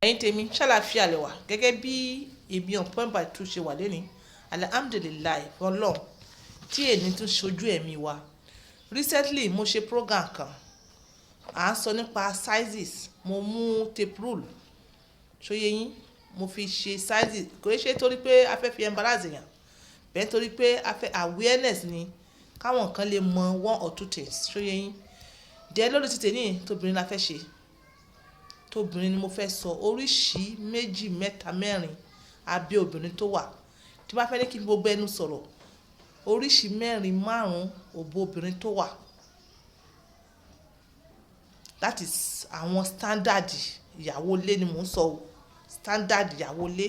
Ẹ̀yin tèmi, ṣàlàáfíà lẹ wà? Gẹ́gẹ́ bí èmi on point by two ṣe wà lónìí, alhamdulillahi f'Ọlọ́run tí èní tún ṣojú ẹ̀mí wa. Recently mo ṣe program kan, à ń sọ nípa sizes. Mo mú tape rule, ṣó yé yín? Mo fi ṣe sizes. Kò ṣe torí pé a fẹ́ fi embarrass èèyàn, bẹ́ẹ̀ torí pé a fẹ́ awareness ni, káwọn kan lè mọ one or two things, ṣó yé yín? Then lórí ti tèní, tóbìnrin la fẹ́ ṣe. Tóbìnrin ni mo fẹ́ sọ oríṣi méjì, mẹ́ta, mẹ́rin abẹ́ obìnrin tó wà. Tí bá fẹ́ ní kí gbogbo ẹnu sọ̀rọ̀, oríṣi mẹ́rin, márùn-ún òbò obìnrin tó wà. That is àwọn standard ìyàwó ilé ni mò ń sọ o. Standard ìyàwó ilé.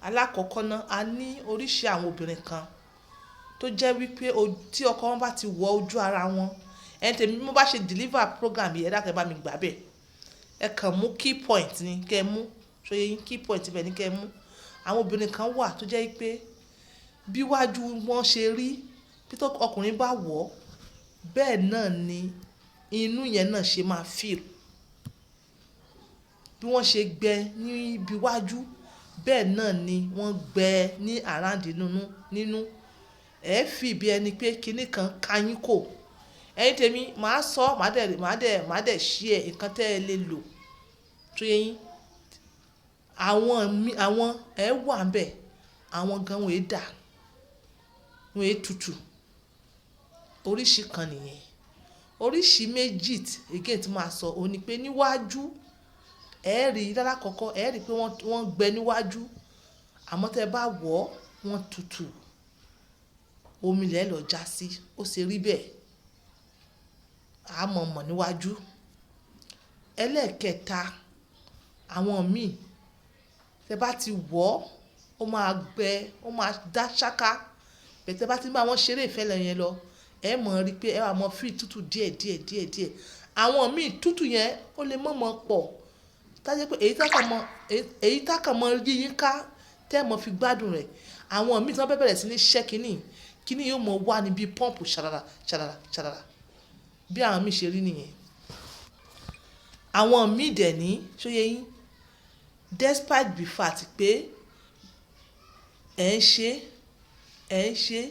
Alákọ̀ọ́kọ́ náà, a ní oríṣi àwọn obìnrin kan tó jẹ́ wípé tí ọkọ wọn bá ti wọ ojú ara wọn. Ẹ̀yin tèmi, bí mo bá ṣe deliver program yìí, ẹ dákun, ẹ bá mi gbà bẹ́ẹ̀. Ẹ kàn mú key point ni kí ẹ mú. Ṣó yé yín? Key point ibẹ̀ ni kí ẹ mú. Àwọn obìnrin kan wà tó jẹ́ wípé bí iwájú wọn ṣe rí, bí tó ọkùnrin bá wọ̀, bẹ́ẹ̀ náà ni inú yẹn náà ṣe máa feel. Bí wọ́n ṣe gbẹ ní ibi iwájú, bẹ́ẹ̀ náà ni wọ́n gbẹ ní around nínú nínú. Ẹ fi bí ẹni pé kíní kan ka yín kò. Ẹ̀yin tèmi, màá sọ, màá dẹ̀ share nǹkan tí ẹ lè lò. Ṣó yé yín? Àwọn mi, àwọn ẹ wà níbẹ̀, àwọn gan wọ́n è dà, wọ́n è tutù. Oríṣi kan nìyẹn. Oríṣi méjì again tí màá sọ, òun ní pé níwájú, ẹ rí lálákọ̀ọ́kọ́, ẹ rí pé wọ́n gbẹ níwájú, àmọ́ tí ẹ bá wọ̀, wọ́n tutù. Omi lẹ̀ lọ já sí, ó ṣe rí bẹ́ẹ̀. A mọ̀ mọ̀ níwájú. Ẹlẹ́ẹ̀kẹta, àwọn míì, tí ẹ bá ti wọ̀, ó máa gbẹ, ó máa dá ṣáká. Bẹ́ẹ̀ tí ẹ bá ti ń bá wọn ṣeré ìfẹ́ lọ yẹn lọ, ẹ mọ̀ rí pé ẹ máa mọ feel tútù díẹ̀ díẹ̀ díẹ̀ díẹ̀. Àwọn míì, tútù yẹn ó lè mọ̀ mọ̀ pọ̀. Tá jẹ́ pé èyí tá kàn mọ̀ yí yín ká tẹ́ ẹ mọ̀ fi gbádùn rẹ̀. Àwọn míì tí wọ́n bá bẹ̀rẹ̀ sí ní ṣẹ́ kínní, kínní yóò mọ̀ wá níbí pump ṣàràrà ṣàràrà ṣàràrà. Bí àwọn míì ṣe rí nìyẹn. Àwọn míì dẹ̀ ní, ṣó yé yín? Despite the fact pé ẹ̀ ń ṣe, ẹ̀ ń ṣe,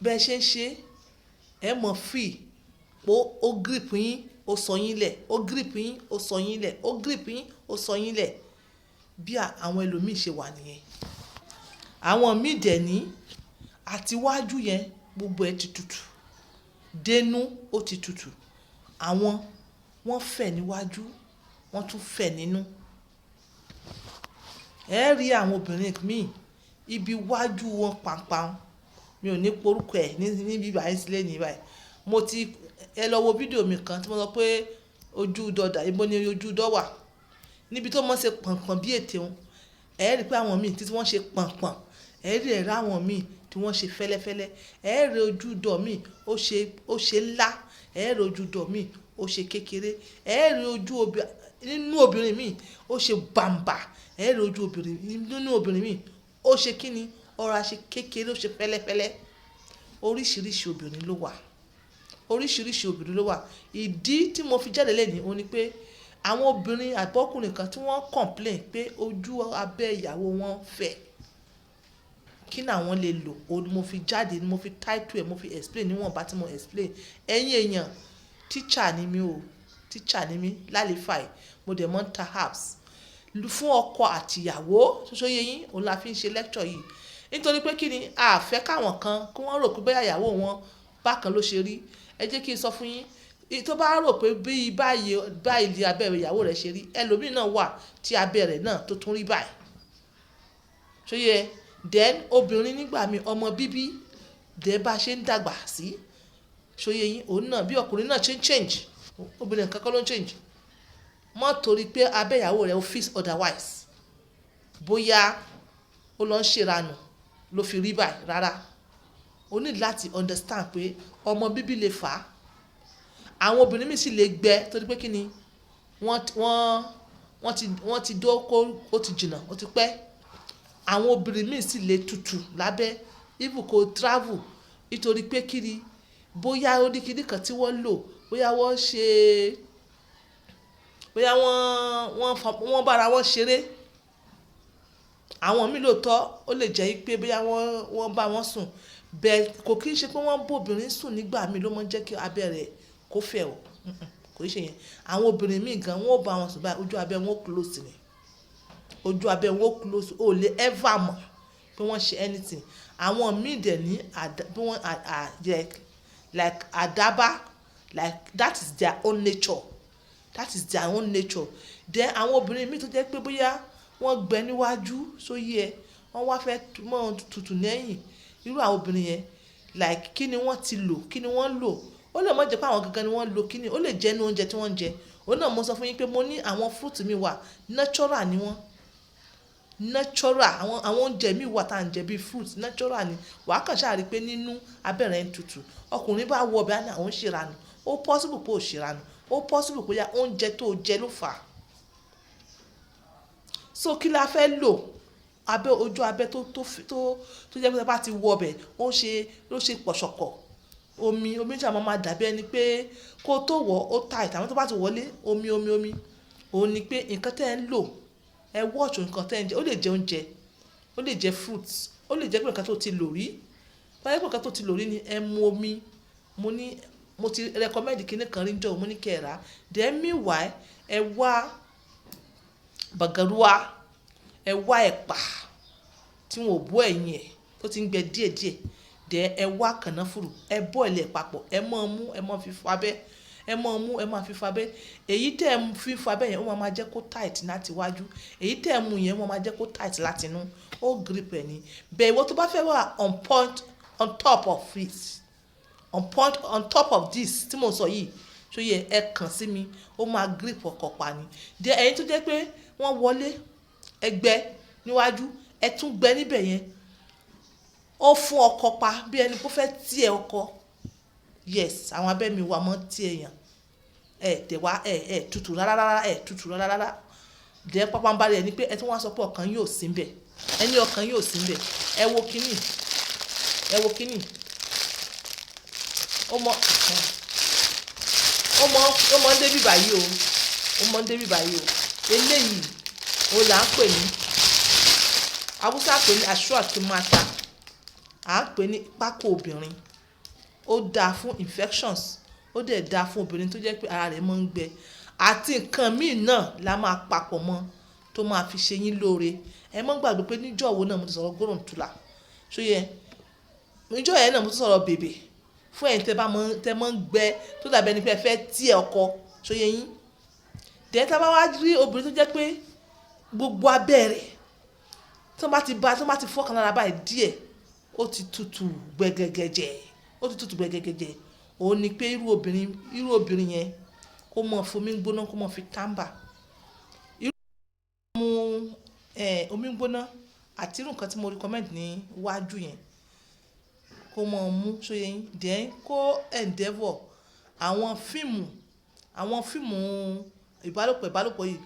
bẹ́ẹ̀ ṣe ń ṣe, ẹ mọ̀ feel pé ó grip yín, ó sọ yín lẹ̀, ó grip yín, ó sọ yín lẹ̀, ó grip yín, ó sọ yín lẹ̀. Bí àwọn ẹlòmíì ṣe wà nìyẹn. Àwọn míì dẹ̀ ní, àti iwájú yẹn gbogbo ẹ ti tutù, dénú ó ti tutù. Àwọn wọ́n fẹ̀ níwájú, wọ́n tún fẹ̀ nínú. Ẹ rí àwọn obìnrin míì, ibi iwájú wọn pàńpàń. Mi ò ní porúkọ ẹ̀ níbí báyìí sílé ní báyìí. Mo ti, ẹ lọ wo fídíò mi kan tí mo sọ pé ojú dọ̀dà, ibo ni ojú dọ̀ wà. Níbi tó mọ̀ ṣe pọ̀npọ̀n bí ètè wọn. Ẹ rí pé àwọn míì tí wọ́n ṣe pọ̀npọ̀n, ẹ rí ẹ̀rọ àwọn míì tí wọ́n ṣe fẹ́lẹ́fẹ́lẹ́. Ẹ rí ojú dọ̀ míì ó ṣe ńlá. Ẹ rí ojú dọ̀ míì ó ṣe kékeré. Ẹ rí ojú nínú obìnrin míì ó ṣe bàǹbà. Ẹ rí ojú obìnrin nínú obìnrin míì ó ṣe kíni, ó ra ṣe kékeré, ó ṣe fẹ́lẹ́fẹ́lẹ́. Oríṣiríṣi obìnrin ló wà. Oríṣiríṣi obìnrin ló wà. Ìdí tí mo fi jáde lónìí, òun ní pé àwọn obìnrin àbí ọkùnrin kan tí wọ́n complain pé ojú abẹ́ ìyàwó wọn fẹ̀. Kí ni àwọn lè lò? Òun ni mo fi jáde, ni mo fi title ẹ̀, mo fi explain níwọ̀nba tí mo explain. Ẹ̀yin èèyàn, teacher ni mí o. Teacher ni mí lálẹ́fàì. Mo dẹ̀ mọ́ ń ta herbs fún ọkọ àti ìyàwó. Ṣó yé yín? Òun la fi ń ṣe lecture yìí. Nítorí pé kí ni? A fẹ́ káwọn kan kí wọ́n rò pé bóyá ìyàwó wọn bákan ló ṣe rí. Ẹ jẹ́ kí n sọ fún yín, tó bá rò pé bí báyìí báyìí ni abẹ́ ìyàwó rẹ̀ ṣe rí, ẹlòmíì náà wà tí abẹ́ rẹ̀ náà tó tún rí báyìí. Ṣó yé? Then obìnrin nígbà mí, ọmọ bíbí dẹ̀ bá ṣe ń dàgbà sí. Ṣó yé yín? Òun náà bí ọkùnrin náà ṣe ń change, obìnrin kankan ló ń change. Mọ́ torí pé abẹ́ ìyàwó rẹ̀ ó feel otherwise. Bóyá ó lọ ń ṣe ìranù ló fi rí báyìí. Rárá. O ní láti understand pé ọmọ bíbí lè fà á. Àwọn obìnrin mìí sì lè gbẹ torí pé kí ni? Wọ́n ti dóko, ó ti jìnnà, ó ti pẹ́. Àwọn obìnrin mìí sì lè tutù lábẹ́ even kó travel nítorí pé kí ni? Bóyá ó ní kíní kan tí wọ́n lò, bóyá wọ́n ṣe Bóyá wọ́n bára wọn ṣeré. Àwọn míì lóòótọ́, ó lè jẹ́ pé bóyá wọ́n bá wọn sùn. Bẹ́ẹ̀ kò kí ń ṣe pé wọ́n bá obìnrin sùn nígbà míì ló máa ń jẹ́ kí abẹ́ rẹ̀ kó fẹ̀ o. Kò í ṣe yẹn. Àwọn obìnrin míì gan wọ́n ó bá wọn sùn báyìí, ojú abẹ́ wọn ó close ni. Ojú abẹ́ wọn ó close. O lè ever mọ̀ pé wọ́n ṣe anything. Àwọn míì dẹ̀ ní bí wọ́n like àdábá, like that is their own nature. That is their own nature. Then àwọn obìnrin míì tó jẹ́ pé bóyá wọ́n gbẹ níwájú, ṣó yé ẹ, wọ́n wá fẹ́ mọ́ tutù lẹ́yìn. Irú àwọn obìnrin yẹn, like kí ni wọ́n ti lò, kí ni wọ́n lò? Ó lè má jẹ́ pé àwọn gangan ni wọ́n lò kíni, ó lè jẹ́ inú oúnjẹ tí wọ́n ń jẹ. Òun náà mo sọ fún yín pé mo ní àwọn fruit mi wà, natural ni wọ́n. Natural, àwọn oúnjẹ mi wà tí à ń jẹ bí fruit, natural ni. Wà á kàn ṣáà rí pé nínú abẹ́ rẹ̀ ń tutù. Ọkùnrin bá wọ ọbẹ̀, á ní àwọn ń ṣe ìranù. Ó possible pé ó ṣe ìranù. Ó possible pé oúnjẹ tó jẹ ló fà á. So kí la fẹ́ lò? Abẹ́ ojú abẹ́ tó jẹ́ pé tí a bá ti wọ ọbẹ̀, ó ṣe, ló ṣe pọ̀ṣọ̀kọ̀. Omi, omi tí a máa dàbí ẹni pé kó tó wọ̀ ó tight. Àmọ́ tó bá ti wọlé, omi, omi, omi. Òun ni pé nǹkan tí ẹ ń lò, ẹ watch nǹkan tí ẹ ń jẹ. Ó lè jẹ oúnjẹ, ó lè jẹ fruits, ó lè jẹ́ pé nǹkan tó ti lò rí. Tó bá jẹ́ pé nǹkan tó ti lò rí ni, ẹ mu omi. Mo ní, mo ti recommend kíní kan rí níjọ́, mo ní kí ẹ rà. Then meanwhile, ẹ wá bàgàrúwà, ẹ wá ẹ̀pà tí wọn ò bó ẹ̀yìn ẹ̀ tó ti ń gbẹ díẹ̀díẹ̀. Then ẹ wá kànáfùrù, ẹ boil ẹ̀ papọ̀, ẹ máa mú, ẹ máa fi fọ abẹ́, ẹ máa mú, ẹ máa fi fọ abẹ́. Èyí tí ẹ fi fọ abẹ́ yẹn, ó máa máa jẹ́ kó tight láti iwájú. Èyí tí ẹ mú yẹn, ó máa máa jẹ́ kó tight láti inú. Ó grip ẹ ní. Bẹ́ẹ̀ ìwọ tó bá fẹ́ wà on point, on top of it, on point, on top of this tí mò ń sọ yìí, ṣó yẹ ẹ kàn sí mi, ó máa grip ọkọ̀ pa ni. Then ẹ̀yin tó jẹ́ pé wọ́n wọlé, ẹ gbẹ níwájú, ẹ tún gbẹ níbẹ̀ yẹn, ó fún ọkọ pa bí ẹni pé ó fẹ́ tí ẹ ọkọ. Yes, àwọn abẹ́ mi wà mọ́ tí èèyàn. Ẹ tẹ̀ wá, ẹ tutù rárá rárá, ẹ tutù rárá rárá. Then pàpàǹbarì ẹ ní pé ẹ tún wá sọ pé ọkàn yín ò sí níbẹ̀. Ẹ ní ọkàn yín ò sí níbẹ̀. Ẹ wo kíní, ẹ wo kíní. Ó mọ ń dé bí báyìí o. Ó mọ ń dé bí báyìí o. Eléyìí, òun là ń pè ní, Hausa pè ní Ashwaki mata. À ń pè ní pákó obìnrin. Ó dáa fún infections. Ó dẹ̀ dáa fún obìnrin tó jẹ́ pé ara rẹ̀ máa ń gbẹ. Àti nǹkan míì náà la máa papọ̀ mọ́ tó máa fi ṣe yín lóore. Ẹ má gbàgbé pé níjọ́ wo náà mo ti sọ̀rọ̀ gòròǹtùlà. Ṣó yẹ? Níjọ́ yẹn náà mo ti sọ̀rọ̀ bèbè fún ẹ̀yin tí ẹ bá mọ̀, tí ẹ máa ń gbẹ tó dàbí ẹni pé ẹ fẹ́ tí ẹ ọkọ. Ṣó yẹ yín? Then tí a bá wá rí obìnrin tó jẹ́ pé gbogbo abẹ́ rẹ̀ tí wọ́n bá ti bá, tí wọ́n bá ti fọ́kàn lára báyìí díẹ̀, ó ti tutù gbẹgẹgẹjẹ. Ó ti tutù gbẹgẹgẹjẹ. Òun ni pé irú obìnrin yẹn kó mọ̀ fi omi gbóná, kó mọ̀ fi tàmbà. Irú mu, omi gbóná àti irú nǹkan tí mo recommend ní iwájú yẹn kó mọ̀ mú, ṣó yẹ yín? Then kó endeavor àwọn fíìmù ìbálòpọ̀ yìí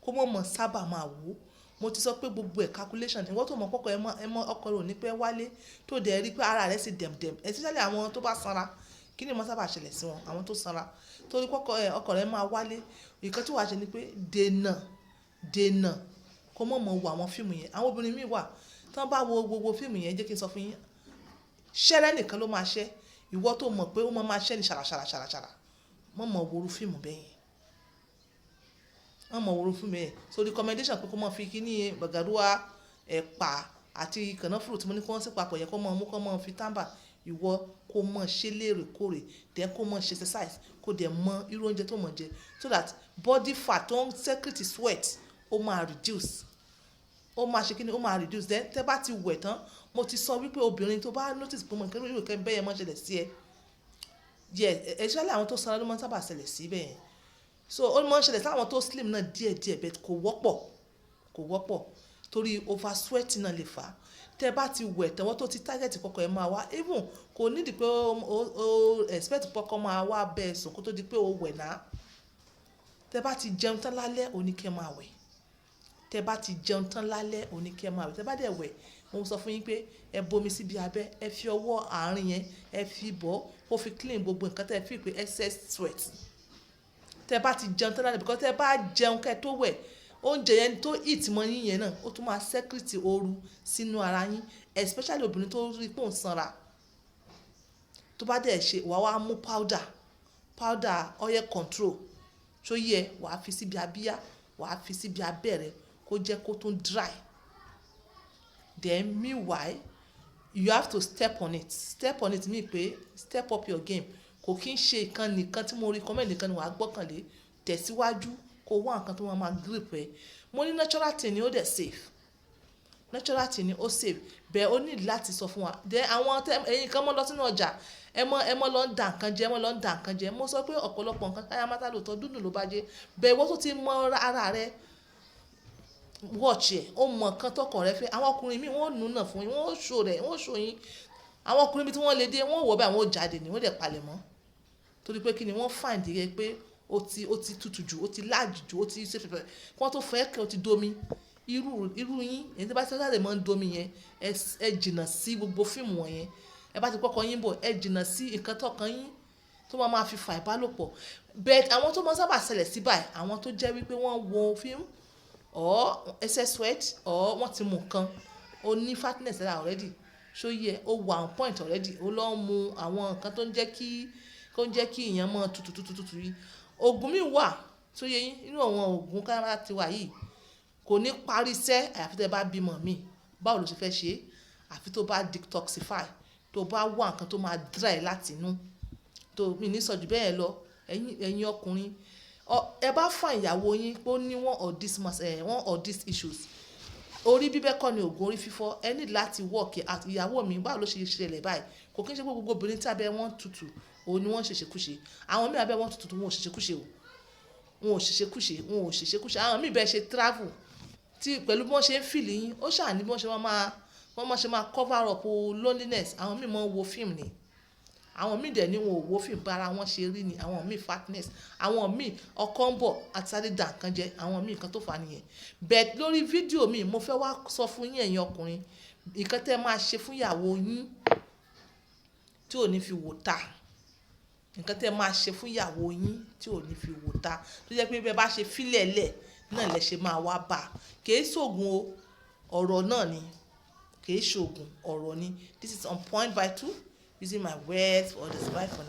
kó mọ̀ mọ̀ sábà máa wò. Mo ti sọ pé gbogbo ẹ̀ calculation. Ìwọ tó mọ̀ pé ọkọ ẹ mọ̀, ẹ mọ̀ ọkọ rẹ ò ní pẹ́ wálé, tó dẹ̀ rí pé ara rẹ̀ ṣe dẹ̀mdẹ̀m, especially àwọn tó bá sanra. Kí ni ó máa sábà ṣẹlẹ̀ sí wọn? Àwọn tó sanra. Torí pé ọkọ rẹ máa wálé. Nǹkan tí wàá ṣe ni pé dènà, dènà kó mọ̀ mọ̀ wo àwọn fíìmù yẹn. Àwọn obìnrin mìí wà tí wọ́n bá wo gbogbo fíìmù yẹn, jẹ́ kí n sọ fún yín, ṣẹ́rẹ́ nìkan ló máa ṣẹ́. Ìwọ tó mọ̀ pé ó máa máa ṣẹ́ ní ṣàrà ṣàrà ṣàrà ṣàrà, má mọ̀ wo irú fíìmù bẹ́ẹ̀ yẹn. Má mọ̀ wo irú fíìmù bẹ́ẹ̀ yẹn. So recommendation pé kó má fi kíní bàgàrúwà, ẹ̀pà àti kànáfùrù tí mo ní kí wọ́n ṣe papọ̀ yẹn kó mọ̀ mú, kó mọ̀ fi tàmbà. Ìwọ kó mọ̀ ṣe lóòrèkóòrè, then kó mọ̀ ṣe exercise, kó dẹ̀ mọ irú oúnjẹ tó mọ̀ jẹ so that body fat tó ń secrete sweat ó máa reduce. Ó máa ṣe kíni, ó máa reduce. Then tẹ́ bá ti wẹ̀ tán, mo ti sọ wípé obìnrin tó bá notice pé nǹkan irú nǹkan bẹ́ẹ̀ yẹn máa ń ṣẹlẹ̀ sí ẹ. Yes, especially àwọn tó sanra ló máa ń sábà ṣẹlẹ̀ sí bẹ́ẹ̀ yẹn. So ó máa ń ṣẹlẹ̀ sí àwọn tó slim náà díẹ̀díẹ̀, but kò wọ́pọ̀, kò wọ́pọ̀ torí over sweating náà lè fà á. Tẹ́ bá ti wẹ̀ tán, ìwọ tó ti target kọ́kọ́ ẹ máa wá, even kò need pé o expect pé ọkọ máa wá bẹ ẹ sùn kó tó di pé o wẹ̀ náà. Tẹ́ bá ti jẹun tán lálẹ́, òní kí ẹ máa wẹ̀. Tẹ́ bá ti jẹun tán lálẹ́, òní kí ẹ máa wẹ̀. Tẹ́ bá dẹ̀ wẹ̀, mo sọ fún yín pé ẹ bomi síbi abẹ́, ẹ fi ọwọ́ àárín yẹn, ẹ fi bọ́, kó fi clean gbogbo nǹkan tí ẹ feel pé excess sweat. Tẹ́ bá ti jẹun tán lálẹ́, because tẹ́ bá jẹun kẹ́ tó wẹ̀, oúnjẹ yẹn tó heat mọ́ yín yẹn náà, ó tún máa secrete ooru sínú ara yín, especially obìnrin tó rí pé òun sanra. Tó bá dẹ̀ ṣe, wàá wá mú powder oil control tó yẹ, wàá fi síbi abíyá, wàá fi síbi abẹ́ rẹ kó jẹ́ kó tún dry. Then meanwhile, you have to step on it. Step on it mean pé step up your game. Kò kí ń ṣe nǹkan nìkan tí mo recommend nìkan ni wàá gbọ́kànlé. Tẹ̀síwájú kó wá nǹkan tó máa máa grip ẹ. Mo ní natural thing ni, ó dẹ̀ safe. Natural thing ni, ó safe. Bẹ́ẹ̀ ó need láti sọ fún wa. Then àwọn tẹ ẹ̀yin kan mọ́ lọ sínú ọjà, ẹ mọ́ lọ ń da nǹkan jẹ, ẹ mọ́ lọ ń da nǹkan jẹ. Mo sọ pé ọ̀pọ̀lọpọ̀ nǹkan káyámátá lóòótọ́, dúdú ló bá jẹ́. Bẹ́ẹ̀ ìwọ tó ti mọ ara rẹ, watch ẹ̀, ó mọ nǹkan tọkọ rẹ fẹ́. Àwọn ọkùnrin míì, wọ́n ó nùnà fún yín, wọ́n ó show rẹ̀, wọ́n ó show yín. Àwọn ọkùnrin míì tí wọ́n lè dé, wọ́n wọ̀ báyìí, wọ́n ó jáde ni, wọ́n dẹ̀ palẹ̀ mọ́. Torí pé kí ni? Wọ́n find rẹ pé ó ti tutù jù, ó ti large jù, ó ti ṣe fẹ́fẹ́. Kí wọ́n tó fẹ́ kí ó ti domi. Irú yín, èyí tí bá ti sáré máa ń domi yẹn, ẹ jìnnà sí gbogbo fíìmù wọ̀nyẹn. Ẹ bá ti kọ́kọ́ yín bọ̀, ẹ jìnnà sí nǹkan tọkàn yín tó máa máa fi fà ìbálòpọ̀. But àwọn tó máa ń sábà ṣẹlẹ̀ sí báyìí, àwọn tó jẹ́ wípé wọ́n wo fíìmù or excess sweat or wọ́n ti mu nǹkan, ó ní fatness lára already. Ṣó yẹ? Ó wà on point already. Ó lọ ń mu àwọn nǹkan tó ń jẹ́ kí èèyàn mọ́ tutù tutù tutù yìí. Òògùn mí wà tó yẹ yín nínú àwọn òògùn káyámátá ti wà yìí, kò ní parí iṣẹ́ àyàfi tí ẹ bá bímọ mi. Báwo lo ṣe fẹ́ ṣe? Àfi tó bá detoxify, tó bá wá nǹkan tó máa dry láti inú. Tó mi ní sọ ju bẹ́ẹ̀ lọ. Ẹ̀yin ọkùnrin, ẹ bá fún ìyàwó yín pé ó ní one or these issues. Orí bíbẹ́ kọ́ ni òògùn orí fífọ́. Ẹ need láti work out. Ìyàwó mi, báwo ló ṣe ṣẹlẹ̀ báyìí? Kò kí ń ṣe pé gbogbo obìnrin tí abẹ́ wọn tutù, òun ni wọ́n ṣe ṣekúṣe. Àwọn míì, abẹ́ wọn tutù, wọn ò ṣe ṣekúṣe o. Wọn ò ṣe ṣekúṣe, wọn ò ṣe ṣekúṣe. Àwọn míì bẹ́ẹ̀ ṣe travel tí pẹ̀lú bí wọ́n ṣe ń feel yín, ó ṣà ní bí wọ́n ṣe máa cover up loneliness. Àwọn míì máa ń wo fíìmù ni. Àwọn míì dẹ̀ ní wọn ò wo fíìmù, bá ara wọn ṣe rí ni. Àwọn míì, fatness. Àwọn míì, ọkọ ń bọ̀ àti sáré dà nǹkan jẹ. Àwọn míì, nǹkan tó fà nìyẹn. But lórí fídíò mi, mo fẹ́ wá sọ fún yín, ẹ̀yin ọkùnrin, nǹkan tí ẹ máa ṣe fún ìyàwó yín tí ò ní fi wò ta. Nǹkan tí ẹ máa ṣe fún ìyàwó yín tí ò ní fi wò ta. Tó jẹ́ pé bí ẹ bá ṣe fílẹ̀ lẹ̀ náà lẹ ṣe máa wá bá. Kì í ṣògùn o, ọ̀rọ̀ náà ni. Kì í ṣògùn, ọ̀rọ̀ ni. This is On Point by Two, using my words for others. Bye for now.